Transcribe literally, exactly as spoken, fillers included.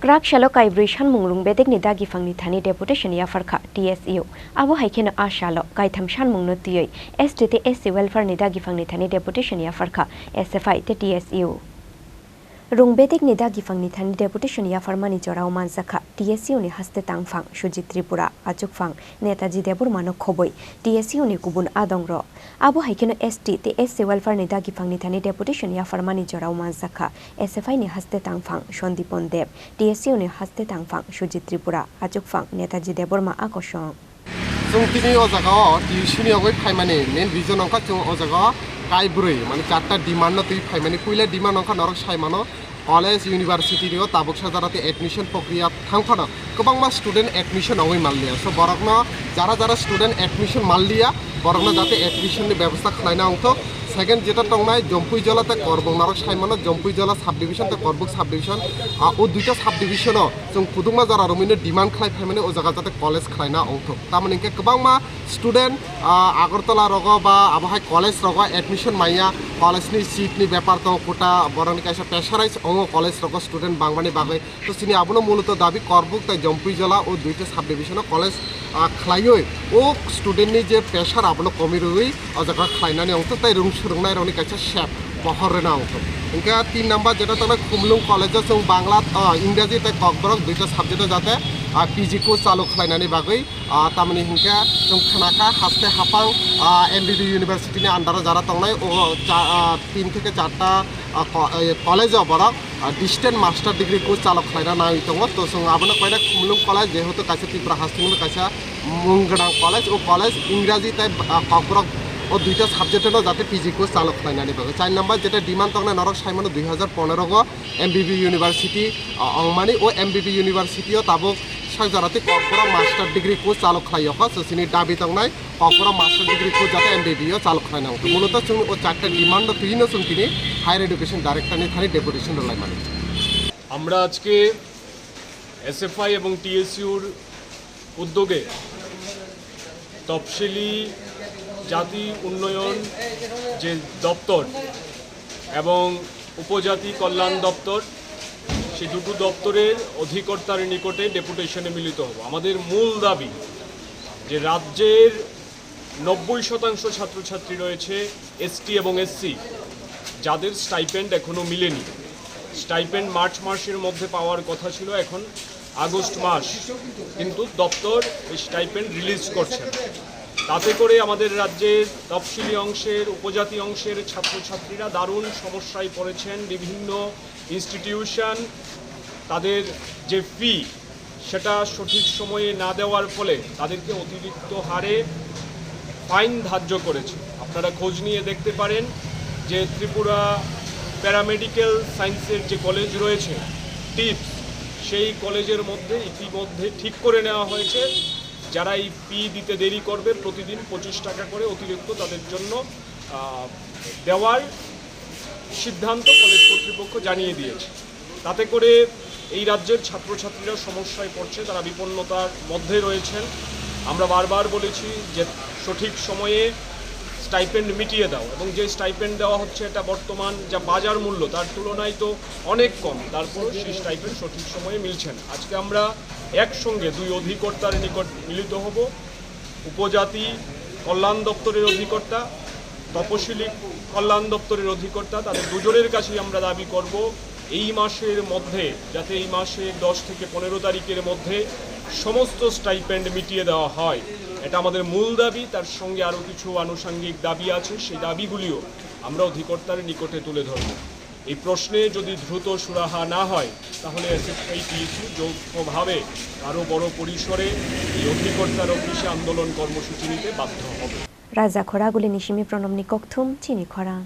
Kwrak salo kaibrwi sanmung rwng bedekni dagiphangni thani deputation yapharkha T S U. Abo hai kheno a salo kaitham sanmungno twiwi S T tei S C welfare ni dagiphangni thani deputation yapharkha S F I tei T S U. Rwng bedekni dagiphangni thani deputation yapharmani jorao manjakha T S U ni haste tangphang Sujit Tripura, achukphang Netaji Debbarma no khobwi T S U ni kubun adongrok. Abo hai kheno S T tei S C welfare ni dagiphangni thani deputation yapharmani jorao manjakha S F I ni haste tangphang Sandipon Deb, T S U ni haste tangphang Sujit Tripura, achukphang Netaji Debbarma a kosong. Chwng tini o jaga o T S U ni yogwi phaimani main reason wngkha chwng o jaga o kaibrwi, mane charta demand no twi phaimani. Puila demand wngkha norok sai mano, college, university ni o tabuk sa jara tei admission prokriya thang phano kwbangma student admission ongwi manliya. So borokno jara jara student admission manliya, borokno jate admission ni bebosta khlaina wngthok. Second jeta tongnai Jompuijola tei Korbuk, norok sai mano Jompuijola subdivision tei Korbuk subdivision, ah, o duita subdivision o chwng kwdwkma jora romwino demand khlai phaimani o jaga jate college khlaina wngthok. Tamoni hwnkhe kwbangma student, ah, Agartala rogo ba abo hai college rogo admission manya, college ni seat ni bepar tongo, kota borokni kaisa pressurize wngo college rogo student bangmani bagwi. To chini abono muluto dabi Korbuk tei Jompuijola o duita subdivision o college, ah, khlaiwi o student ni je pressure abono komi rwwi o jaga khlainani wngthok tei rwng swrwngnairokni kaisa sep pohor rwna wngthok. Hwnkhe tin number jeta tongnai Khumlung college o chwng Bangla, ah, Ingraji tei Kokborok duita subject o jate, ah, P G course chalu khlainani bagwi, ah, tamoni hwnkhe chwng khnakha haste haphang, ah, M B B University ni under o jara tongnai o cha-, ah, tin theke charta, ah, ko-, eh, college o borok, ah, distant master degree course chalok khlaina nai tongo. To chwng abono koina Khumlung college, jehetu kaisa Tripura hasteni kaisa mung gwnang college, o college Ingraji tei, ah, Kokborok o duita subject no jate P G course chalok khlainani bagwi. Char number jeta demand tongnai norok sai mano dui hajar pondro go M B B University, ah, ongmani o M B B University o tabuk sak jora tei Kokborok master degree course chalok khlai yokha, so chini dabi tongnai Kokborok master degree course jate M B B o chalok khlaina wngkha. Muluto chwng o charta demand no twino chwng tini Higher Education Director ni thani deputation rwlaimani. আমরা আজকে এসএফআই এবং টিএসইউর উদ্যোগে তফসিলি জাতি উন্নয়ন যে দপ্তর এবং উপজাতি কল্যাণ দপ্তর, সেই দুটো দপ্তরের অধিকর্তার নিকটে ডেপুটেশনে মিলিত হব। আমাদের মূল দাবি যে রাজ্যের নব্বই শতাংশ ছাত্রছাত্রী রয়েছে এসটি এবং এসসি, যাদের স্টাইপেন্ড এখনও মিলেনি। স্টাইপেন্ড মার্চ মাসের মধ্যে পাওয়ার কথা ছিল, এখন আগস্ট মাস, কিন্তু দপ্তর এই স্টাইপেন্ড রিলিজ করছে না। তাতে করে আমাদের রাজ্যের তফসিলি অংশের, উপজাতি অংশের ছাত্রছাত্রীরা দারুণ সমস্যায় পড়েছেন। বিভিন্ন ইনস্টিটিউশন তাদের যে ফি, সেটা সঠিক সময়ে না দেওয়ার ফলে তাদেরকে অতিরিক্ত হারে ফাইন ধার্য করেছে। আপনারা খোঁজ নিয়ে দেখতে পারেন যে ত্রিপুরা প্যারামেডিক্যাল সায়েন্সের যে কলেজ রয়েছে, টিপস, সেই কলেজের মধ্যে ইতিমধ্যে ঠিক করে নেওয়া হয়েছে, যারা এই ফি দিতে দেরি করবে, প্রতিদিন পঁচিশ টাকা করে অতিরিক্ত তাদের জন্য, আহ, দেওয়ার সিদ্ধান্ত কলেজ কর্তৃপক্ষ জানিয়ে দিয়েছে। তাতে করে এই রাজ্যের ছাত্রছাত্রীরা সমস্যায় পড়ছে, তারা বিপন্নতার মধ্যে রয়েছেন। আমরা বারবার বলেছি যে সঠিক সময়ে স্টাইপেন্ড মিটিয়ে দাও, এবং যে স্টাইপেন্ড দেওয়া হচ্ছে, এটা বর্তমান যা বাজার মূল্য, তার তুলনায় তো অনেক কম, তারপরেও সেই স্টাইপেন্ড সঠিক সময়ে মিলছে না। আজকে আমরা একসঙ্গে দুই অধিকর্তার নিকট মিলিত হব, উপজাতি কল্যাণ দপ্তরের অধিকর্তা, তপশিলি কল্যাণ দপ্তরের অধিকর্তা, তাদের দুজনের কাছেই আমরা দাবি করব এই মাসের মধ্যে, যাতে এই মাসের দশ থেকে পনেরো তারিখের মধ্যে সমস্ত স্টাইপেন্ড মিটিয়ে দেওয়া হয়। এটা আমাদের মূল দাবি। তার সঙ্গে আরও কিছু আনুষঙ্গিক দাবি আছে, সেই দাবিগুলিও আমরা অধিকর্তার নিকটে তুলে ধরব। এই প্রশ্নে যদি দ্রুত সুরাহা না হয়, তাহলে এসএফআই টিএসইউ যৌথভাবে আরও বড় পরিসরে এই অধিকর্তার অফিসে আন্দোলন কর্মসূচি নিতে বাধ্য হবে। Raja Khoraguli ni simi Pranamni kokthum chini khorang.